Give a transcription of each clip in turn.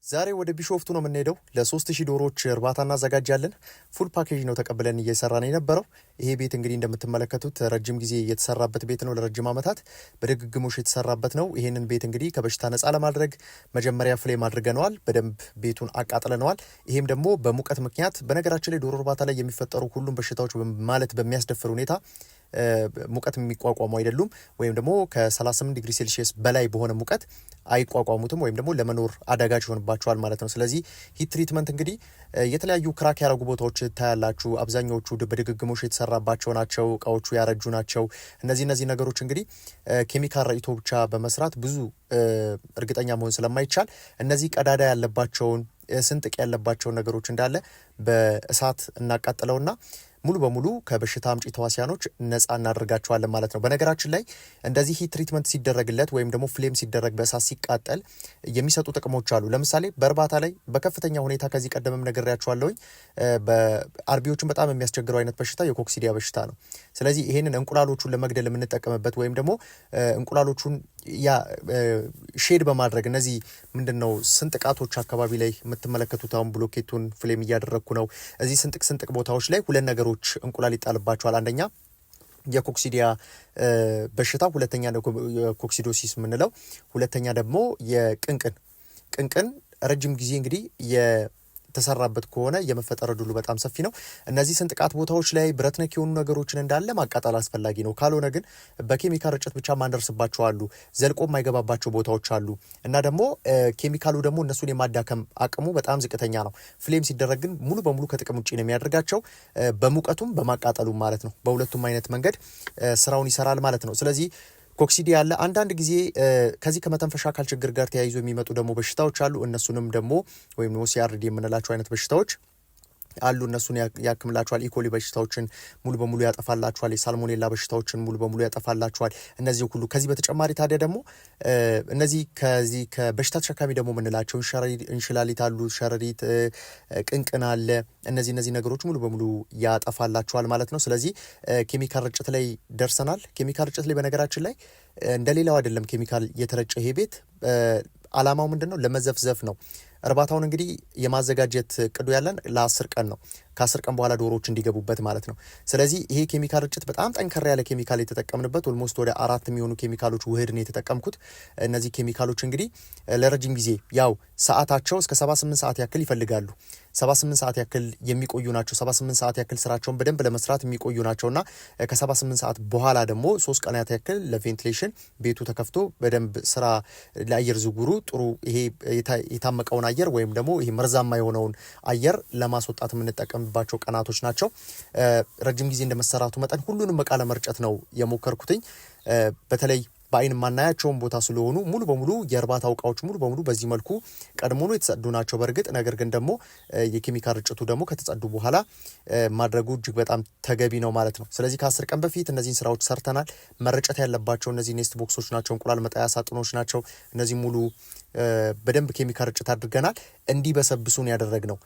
ዛሬ ወደ ቢሾፍቱ ነው የምንሄደው። ለ3000 ዶሮዎች እርባታ እናዘጋጃለን። Full package ነው ተቀብለን እየሰራን የነበረው። ይሄ ቤት እንግዲህ እንደምትመለከቱት ረጅም ጊዜ የተሰራበት ቤት ነው። ለረጅም ዓመታት በድግግሞሽ የተሰራበት ነው። ይሄንን ቤት እንግዲህ ከበሽታ ነፃ ለማድረግ መጀመሪያ flame አድርገነዋል። በደንብ ቤቱን አቃጥለነዋል። ይሄም ደግሞ በሙቀት ምክንያት፣ በነገራችን ላይ ዶሮ እርባታ ላይ የሚፈጠሩ ሁሉም በሽታዎች ማለት በሚያስደፍር ሁኔታ ሙቀት የሚቋቋሙ አይደሉም፣ ወይም ደግሞ ከ38 ዲግሪ ሴልሺየስ በላይ በሆነ ሙቀት አይቋቋሙትም ወይም ደግሞ ለመኖር አዳጋች ይሆንባቸዋል ማለት ነው። ስለዚህ heat treatment እንግዲህ የተለያዩ crack ያደረጉ ቦታዎች ታያላችሁ። አብዛኛዎቹ በድግግሞሽ የተሰራባቸው ናቸው። እቃዎቹ ያረጁ ናቸው። እነዚህ ነገሮች እንግዲህ ኬሚካል ረጭቶ ብቻ በመስራት ብዙ እርግጠኛ መሆን ስለማይቻል እነዚህ ቀዳዳ ያለባቸውን፣ ስንጥቅ ያለባቸውን ነገሮች እንዳለ በእሳት እናቃጥለውና ሙሉ በሙሉ ከበሽታ አምጪ ተዋሲያኖች ነፃ እናደርጋቸዋለን ማለት ነው። በነገራችን ላይ እንደዚህ heat treatment ሲደረግለት ወይም ደግሞ flame ሲደረግ፣ በእሳት ሲቃጠል የሚሰጡ ጥቅሞች አሉ። ለምሳሌ በእርባታ ላይ በከፍተኛ ሁኔታ፣ ከዚህ ቀደምም ነግሬያችኋለሁኝ፣ በአርቢዎችን በጣም የሚያስቸግረው አይነት በሽታ የ coccidia በሽታ ነው። ስለዚህ ይሄንን እንቁላሎቹን ለመግደል የምንጠቀምበት ወይም ደግሞ እንቁላሎቹን ያ shed በማድረግ፣ እነዚህ ምንድን ነው ስንጥቃቶች አካባቢ ላይ የምትመለከቱት፣ አሁን ብሎኬቱን flame እያደረግኩ ነው። እዚህ ስንጥቅ ስንጥቅ ቦታዎች ላይ ሁለት ነገሮች እንቁላል ይጣልባቸዋል። አንደኛ የ coccidia በሽታ፣ ሁለተኛ የ coccidiosis የምንለው፣ ሁለተኛ ደግሞ የቅንቅን። ቅንቅን ረጅም ጊዜ እንግዲህ የተሰራበት ከሆነ የመፈጠር እድሉ በጣም ሰፊ ነው። እነዚህ ስንጥቃት ቦታዎች ላይ ብረት ነክ የሆኑ ነገሮችን እንዳለ ማቃጠል አስፈላጊ ነው። ካልሆነ ግን በኬሚካል ርጭት ብቻ ማንደርስባቸው አሉ፣ ዘልቆ የማይገባባቸው ቦታዎች አሉ እና ደግሞ ኬሚካሉ ደግሞ እነሱን የማዳከም አቅሙ በጣም ዝቅተኛ ነው። Flame ሲደረግ ግን ሙሉ በሙሉ ከጥቅም ውጭ ነው የሚያደርጋቸው፣ በሙቀቱም በማቃጠሉም ማለት ነው። በሁለቱም አይነት መንገድ ስራውን ይሰራል ማለት ነው። ስለዚህ coccidia አለ። አንዳንድ ጊዜ ከዚህ ከመተንፈሻ አካል ችግር ጋር ተያይዞ የሚመጡ ደግሞ በሽታዎች አሉ። እነሱንም ደግሞ ወይም ደግሞ CRD የምንላቸው አይነት በሽታዎች አሉ። እነሱን ያክምላቸዋል። E. coli በሽታዎችን ሙሉ በሙሉ ያጠፋላቸዋል። የ salmonella በሽታዎችን ሙሉ በሙሉ ያጠፋላቸዋል። እነዚህ ሁሉ፣ ከዚህ በተጨማሪ ታዲያ ደግሞ እነዚህ ከዚህ ከበሽታ ተሸካሚ ደግሞ የምንላቸው እንሽላሊት አሉ፣ ሸረሪት፣ ቅንቅን አለ። እነዚህ ነገሮች ሙሉ በሙሉ ያጠፋላቸዋል ማለት ነው። ስለዚህ ኬሚካል ርጭት ላይ ደርሰናል። ኬሚካል ርጭት ላይ በነገራችን ላይ እንደሌላው አይደለም ኬሚካል የተረጨ ይሄ ቤት። አላማው ምንድን ነው? ለመዘፍዘፍ ነው። እርባታውን እንግዲህ የማዘጋጀት እቅዱ ያለን ለ10 ቀን ነው። ከ10 ቀን በኋላ ዶሮዎች እንዲገቡበት ማለት ነው። ስለዚህ ይሄ ኬሚካል ርጭት በጣም ጠንከር ያለ ኬሚካል የተጠቀምንበት፣ almost ወደ አራት የሚሆኑ ኬሚካሎች ውህድ ነው የተጠቀምኩት። እነዚህ ኬሚካሎች እንግዲህ ለረጅም ጊዜ ያው ሰዓታቸው እስከ 78 ሰዓት ያክል ይፈልጋሉ። 78 ሰዓት ያክል የሚቆዩ ናቸው። 78 ሰዓት ያክል ስራቸውን በደንብ ለመስራት የሚቆዩ ናቸው እና ከ78 ሰዓት በኋላ ደግሞ 3 ቀናት ያክል ለ ventilation ቤቱ ተከፍቶ በደንብ ስራ ለአየር ዝውውሩ ጥሩ፣ ይሄ የታመቀውን አየር ወይም ደግሞ ይሄ መርዛማ የሆነውን አየር ለማስወጣት የምንጠቀምባቸው ቀናቶች ናቸው። ረጅም ጊዜ እንደመሰራቱ መጠን ሁሉንም እቃ ለመርጨት ነው የሞከርኩትኝ። በተለይ በአይን የማናያቸውን ቦታ ስለሆኑ ሙሉ በሙሉ የእርባታው እቃዎች ሙሉ በሙሉ በዚህ መልኩ ቀድሞውኑ የተጸዱ ናቸው። በእርግጥ ነገር ግን ደግሞ የኬሚካል ርጭቱ ደግሞ ከተጸዱ በኋላ ማድረጉ እጅግ በጣም ተገቢ ነው ማለት ነው። ስለዚህ ከ10 ቀን በፊት እነዚህን ስራዎች ሰርተናል። መረጨት ያለባቸው እነዚህ nest box ኦች ናቸው፣ እንቁላል መጣያ ሳጥኖች ናቸው። እነዚህ ሙሉ በደንብ ኬሚካል ርጭት አድርገናል። እንዲበሰብሱን ያደረግነው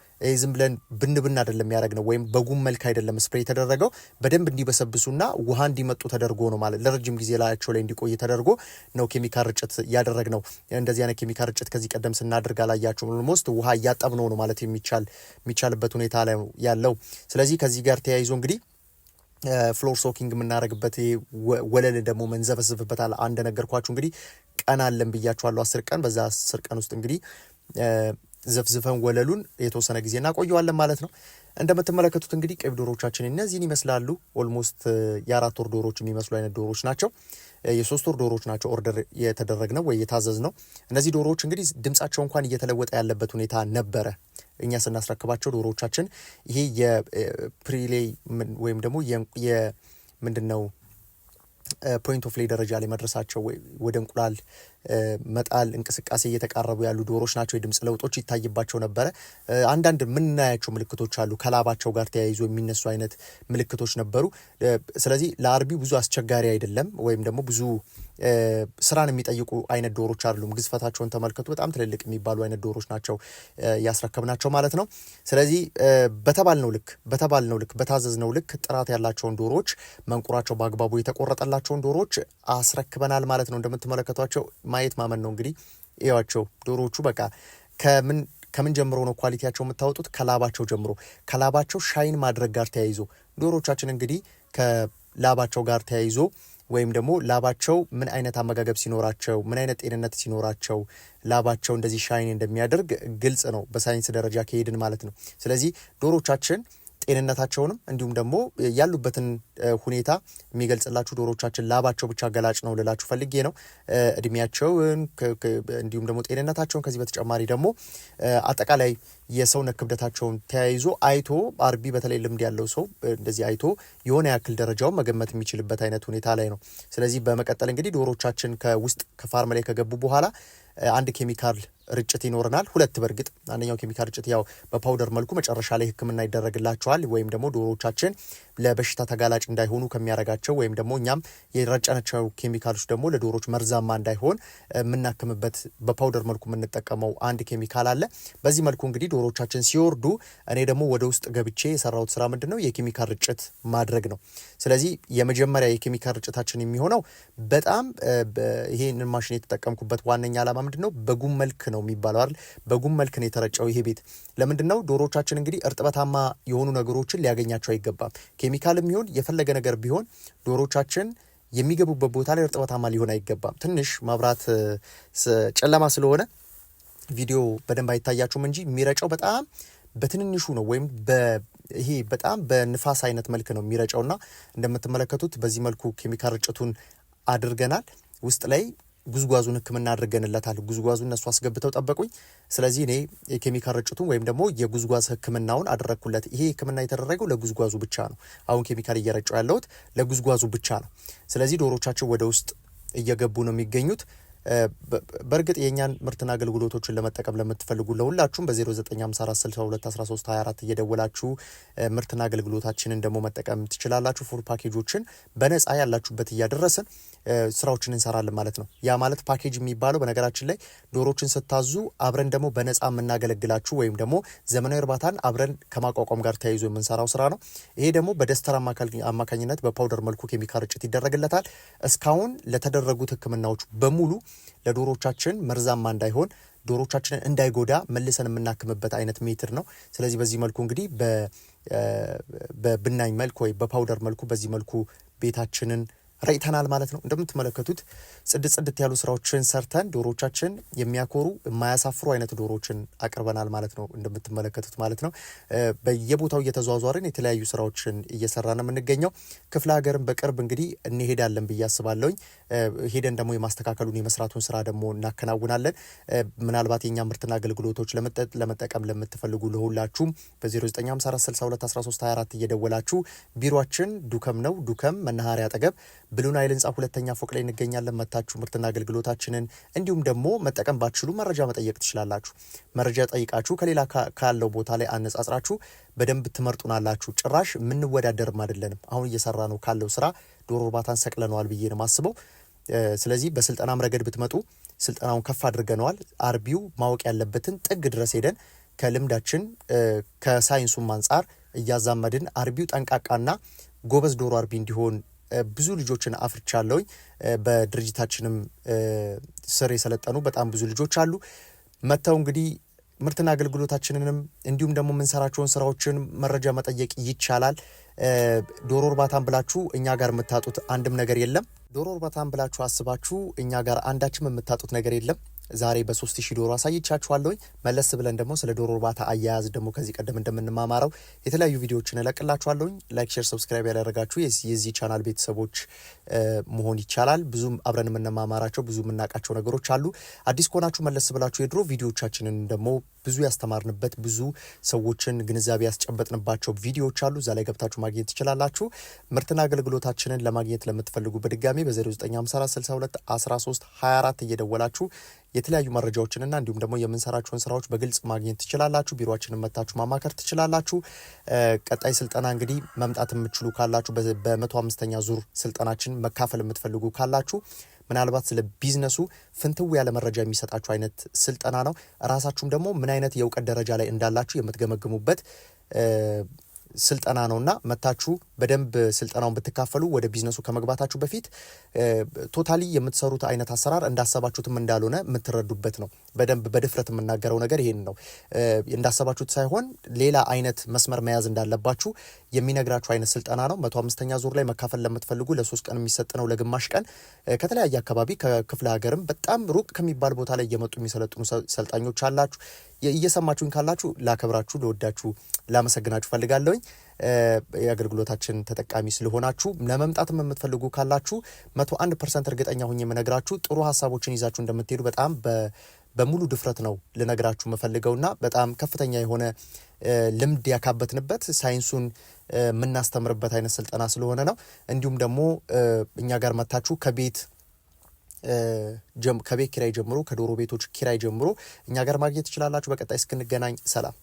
ዝም ብለን ብን ብን አይደለም ያደረግነው፣ ወይም በጉም መልክ አይደለም spray የተደረገው፣ በደንብ እንዲበሰብሱና ውሃ እንዲመጡ ተደርጎ ነው፣ ማለት ለረጅም ጊዜ ላያቸው ላይ እንዲቆይ ተደርጎ ነው ኬሚካል ርጭት ያደረግነው። እንደዚህ አይነት ኬሚካል ርጭት ከዚህ ቀደም ስናደርግ አላያችሁም። Almost ውሃ እያጠብነው ነው ማለት የሚቻልበት ሁኔታ ላይ ያለው። ስለዚህ ከዚህ ጋር ተያይዞ እንግዲህ floor soaking የምናደርግበት ወለል ደግሞ መንዘፈዝፍበታል። አንድ ነገርኳችሁ እንግዲህ፣ ቀን አለን ብያችኋለሁ፣ 10 ቀን። በዛ 10 ቀን ውስጥ እንግዲህ ዘፍዝፈን ወለሉን የተወሰነ ጊዜ እናቆየዋለን ማለት ነው። እንደምትመለከቱት እንግዲህ ቅብ ዶሮቻችን እነዚህን ይመስላሉ። Almost የ4 ወር ዶሮች የሚመስሉ አይነት ዶሮች ናቸው። የ3 ወር ዶሮች ናቸው order የተደረግነው ወይ የታዘዝነው። እነዚህ ዶሮዎች እንግዲህ ድምጻቸው እንኳን እየተለወጠ ያለበት ሁኔታ ነበረ። እኛ ስናስረክባቸው ዶሮዎቻችን ይሄ የ pre-lay ወይም ደግሞ ምንድን ነው point of lay ደረጃ ላይ መድረሳቸው፣ ወደ እንቁላል መጣል እንቅስቃሴ እየተቃረቡ ያሉ ዶሮች ናቸው። የድምፅ ለውጦች ይታይባቸው ነበረ። አንዳንድ የምናያቸው ምልክቶች አሉ። ከላባቸው ጋር ተያይዞ የሚነሱ አይነት ምልክቶች ነበሩ። ስለዚህ ለአርቢው ብዙ አስቸጋሪ አይደለም፣ ወይም ደግሞ ብዙ ስራን የሚጠይቁ አይነት ዶሮች አይደሉም። ግዝፈታቸውን ተመልከቱ። በጣም ትልልቅ የሚባሉ አይነት ዶሮች ናቸው ያስረከብናቸው ማለት ነው። ስለዚህ በተባልነው ልክ፣ በታዘዝነው ልክ ጥራት ያላቸውን ዶሮዎች፣ መንቁራቸው በአግባቡ የተቆረጠላቸውን ዶሮዎች አስረክበናል ማለት ነው። እንደምትመለከቷቸው ማየት ማመን ነው እንግዲህ። እያቸው ዶሮዎቹ በቃ ከምን ጀምሮ ነው quality ያቸው የምታወጡት? ከላባቸው ጀምሮ፣ ከላባቸው shine ማድረግ ጋር ተያይዞ። ዶሮቻችን እንግዲህ ከላባቸው ጋር ተያይዞ ወይም ደግሞ ላባቸው ምን አይነት አመጋገብ ሲኖራቸው፣ ምን አይነት ጤንነት ሲኖራቸው ላባቸው እንደዚህ shine እንደሚያደርግ ግልጽ ነው፣ በሳይንስ ደረጃ ከሄድን ማለት ነው። ስለዚህ ዶሮቻችን ጤንነታቸውንም እንዲሁም ደግሞ ያሉበትን ሁኔታ የሚገልጽላችሁ ዶሮቻችን ላባቸው ብቻ ገላጭ ነው ልላችሁ ፈልጌ ነው። እድሜያቸውን እንዲሁም ደግሞ ጤንነታቸውን፣ ከዚህ በተጨማሪ ደግሞ አጠቃላይ የሰውነት ክብደታቸውን ተያይዞ አይቶ አርቢ፣ በተለይ ልምድ ያለው ሰው እንደዚህ አይቶ የሆነ ያክል ደረጃውን መገመት የሚችልበት አይነት ሁኔታ ላይ ነው። ስለዚህ በመቀጠል እንግዲህ ዶሮቻችን ከውስጥ ከ farm ላይ ከገቡ በኋላ አንድ ኬሚካል ርጭት ይኖረናል። ሁለት በእርግጥ። አንደኛው ኬሚካል ርጭት ያው በ powder መልኩ መጨረሻ ላይ ሕክምና ይደረግላቸዋል ወይም ደግሞ ዶሮቻችን ለበሽታ ተጋላጭ እንዳይሆኑ ከሚያደርጋቸው ወይም ደግሞ እኛም የረጨናቸው ኬሚካሎች ደግሞ ለዶሮች መርዛማ እንዳይሆን የምናክምበት በ powder መልኩ የምንጠቀመው አንድ ኬሚካል አለ። በዚህ መልኩ እንግዲህ ዶሮቻችን ሲወርዱ እኔ ደግሞ ወደ ውስጥ ገብቼ የሰራሁት ስራ ምንድን ነው? የኬሚካል ርጭት ማድረግ ነው። ስለዚህ የመጀመሪያ የኬሚካል ርጭታችን የሚሆነው በጣም ይሄንን ማሽን የተጠቀምኩበት ዋነኛ ዓላማ ምንድን ነው? በጉም መልክ ነው የሚባለው አይደል? በጉም መልክ ነው የተረጨው ይሄ ቤት። ለምንድን ነው? ዶሮቻችን እንግዲህ እርጥበታማ የሆኑ ነገሮችን ሊያገኛቸው አይገባም። ኬሚካልም ይሁን የፈለገ ነገር ቢሆን ዶሮቻችን የሚገቡበት ቦታ ላይ እርጥበታማ ሊሆን አይገባም። ትንሽ መብራት ጨለማ ስለሆነ ቪዲዮ በደንብ አይታያችሁም እንጂ የሚረጨው በጣም በትንንሹ ነው ወይም ይሄ በጣም በንፋስ አይነት መልክ ነው የሚረጨውና እንደምትመለከቱት በዚህ መልኩ ኬሚካል ርጭቱን አድርገናል። ውስጥ ላይ ጉዝጓዙን ሕክምና አድርገንለታል። ጉዝጓዙን እነሱ አስገብተው ጠበቁኝ። ስለዚህ እኔ የኬሚካል ርጭቱን ወይም ደግሞ የጉዝጓዝ ሕክምናውን አደረግኩለት። ይሄ ሕክምና የተደረገው ለጉዝጓዙ ብቻ ነው። አሁን ኬሚካል እየረጨው ያለሁት ለጉዝጓዙ ብቻ ነው። ስለዚህ ዶሮቻችን ወደ ውስጥ እየገቡ ነው የሚገኙት። በእርግጥ የእኛን ምርትና አገልግሎቶችን ለመጠቀም ለምትፈልጉ ለሁላችሁም በ0954621324 እየደወላችሁ ምርትና አገልግሎታችንን ደግሞ መጠቀም ትችላላችሁ። Full package ኦችን በነፃ ያላችሁበት እያደረስን ስራዎችን እንሰራለን ማለት ነው። ያ ማለት ፓኬጅ የሚባለው በነገራችን ላይ ዶሮችን ስታዙ አብረን ደግሞ በነፃ የምናገለግላችሁ ወይም ደግሞ ዘመናዊ እርባታን አብረን ከማቋቋም ጋር ተያይዞ የምንሰራው ስራ ነው። ይሄ ደግሞ በ duster አማካኝነት በ powder መልኩ ኬሚካል ርጭት ይደረግለታል። እስካሁን ለተደረጉት ህክምናዎች በሙሉ ለዶሮቻችን መርዛማ እንዳይሆን፣ ዶሮቻችንን እንዳይጎዳ መልሰን የምናክምበት አይነት method ነው። ስለዚህ በዚህ መልኩ እንግዲህ በብናኝ መልክ ወይ በ powder መልኩ በዚህ መልኩ ቤታችንን ረጭተናል ማለት ነው። እንደምትመለከቱት ጽድት ጽድት ያሉ ስራዎችን ሰርተን ዶሮቻችን የሚያኮሩ፣ የማያሳፍሩ አይነት ዶሮችን አቅርበናል ማለት ነው። እንደምትመለከቱት ማለት ነው። በየቦታው እየተዟዟርን የተለያዩ ስራዎችን እየሰራን ነው የምንገኘው። ክፍለ ሀገርን በቅርብ እንግዲህ እንሄዳለን ብዬ አስባለሁኝ። ሄደን ደግሞ የማስተካከሉን የመስራቱን ስራ ደግሞ እናከናውናለን። ምናልባት የኛ ምርትና አገልግሎቶች ለመጠቀም ለምትፈልጉ ለሁላችሁም በ0954621324 እየደወላችሁ ቢሮአችን ዱከም ነው። ዱከም መናኸሪያ አጠገብ ብሉ ናይል ህንፃ ሁለተኛ ፎቅ ላይ እንገኛለን። መታችሁ ምርትና አገልግሎታችንን እንዲሁም ደግሞ መጠቀም ባትችሉ መረጃ መጠየቅ ትችላላችሁ። መረጃ ጠይቃችሁ ከሌላ ካለው ቦታ ላይ አነጻጽራችሁ በደንብ ትመርጡናላችሁ። ጭራሽ የምንወዳደርም አይደለንም። አሁን እየሰራ ነው ካለው ስራ ዶሮ እርባታን ሰቅለነዋል ብዬ ነው የማስበው። ስለዚህ በስልጠናም ረገድ ብትመጡ ስልጠናውን ከፍ አድርገነዋል። አርቢው ማወቅ ያለበትን ጥግ ድረስ ሄደን ከልምዳችን ከሳይንሱም አንጻር እያዛመድን አርቢው ጠንቃቃና ጎበዝ ዶሮ አርቢ እንዲሆን ብዙ ልጆችን አፍርቻለሁኝ። በድርጅታችንም ስር የሰለጠኑ በጣም ብዙ ልጆች አሉ። መጥተው እንግዲህ ምርትና አገልግሎታችንንም እንዲሁም ደግሞ የምንሰራቸውን ስራዎችን መረጃ መጠየቅ ይቻላል። ዶሮ እርባታን ብላችሁ እኛ ጋር የምታጡት አንድም ነገር የለም። ዶሮ እርባታን ብላችሁ አስባችሁ እኛ ጋር አንዳችም የምታጡት ነገር የለም። ዛሬ በ3000 ዶሮ አሳይቻችኋለሁኝ። መለስ ብለን ደግሞ ስለ ዶሮ እርባታ አያያዝ ደግሞ ከዚህ ቀደም እንደምንማማረው የተለያዩ ቪዲዮዎችን እለቅላችኋለሁኝ። Like፣ share፣ subscribe ያላደረጋችሁ የዚህ ቻናል ቤተሰቦች መሆን ይቻላል። ብዙም አብረን የምንማማራቸው ብዙ የምናውቃቸው ነገሮች አሉ። አዲስ ከሆናችሁ መለስ ብላችሁ የድሮ ቪዲዮቻችንን ደግሞ ብዙ ያስተማርንበት፣ ብዙ ሰዎችን ግንዛቤ ያስጨበጥንባቸው ቪዲዮዎች አሉ። እዛ ላይ ገብታችሁ ማግኘት ትችላላችሁ። ምርትና አገልግሎታችንን ለማግኘት ለምትፈልጉ በድጋሚ በ0954 62 13 24 እየደወላችሁ የተለያዩ መረጃዎችንና እንዲሁም ደግሞ የምንሰራቸውን ስራዎች በግልጽ ማግኘት ትችላላችሁ። ቢሮአችንን መታችሁ ማማከር ትችላላችሁ። ቀጣይ ስልጠና እንግዲህ መምጣት የምትችሉ ካላችሁ፣ በ105ኛ ዙር ስልጠናችን መካፈል የምትፈልጉ ካላችሁ፣ ምናልባት ስለ ቢዝነሱ ፍንትው ያለ መረጃ የሚሰጣችሁ አይነት ስልጠና ነው። ራሳችሁም ደግሞ ምን አይነት የእውቀት ደረጃ ላይ እንዳላችሁ የምትገመግሙበት ስልጠና ነውና መታችሁ በደንብ ስልጠናውን ብትካፈሉ ወደ ቢዝነሱ ከመግባታችሁ በፊት totally የምትሰሩት አይነት አሰራር እንዳሰባችሁትም እንዳልሆነ የምትረዱበት ነው። በደንብ በድፍረት የምናገረው ነገር ይሄን ነው። እንዳሰባችሁት ሳይሆን ሌላ አይነት መስመር መያዝ እንዳለባችሁ የሚነግራችሁ አይነት ስልጠና ነው። 105ኛ ዙር ላይ መካፈል ለምትፈልጉ ለ3 ቀን የሚሰጥ ነው። ለግማሽ ቀን ከተለያየ አካባቢ፣ ከክፍለ ሀገርም በጣም ሩቅ ከሚባል ቦታ ላይ እየመጡ የሚሰለጥኑ ሰልጣኞች አላችሁ። እየሰማችሁኝ ካላችሁ ላከብራችሁ፣ ልወዳችሁ፣ ላመሰግናችሁ ፈልጋለሁኝ። የአገልግሎታችን ተጠቃሚ ስለሆናችሁ ለመምጣትም የምትፈልጉ ካላችሁ 101% እርግጠኛ ሁኜ የምነግራችሁ ጥሩ ሀሳቦችን ይዛችሁ እንደምትሄዱ በጣም በሙሉ ድፍረት ነው ልነግራችሁ የምፈልገውና በጣም ከፍተኛ የሆነ ልምድ ያካበትንበት፣ ሳይንሱን የምናስተምርበት አይነት ስልጠና ስለሆነ ነው። እንዲሁም ደግሞ እኛ ጋር መታችሁ ከቤት ኪራይ ጀምሮ፣ ከዶሮ ቤቶች ኪራይ ጀምሮ እኛ ጋር ማግኘት ትችላላችሁ። በቀጣይ እስክንገናኝ ሰላም።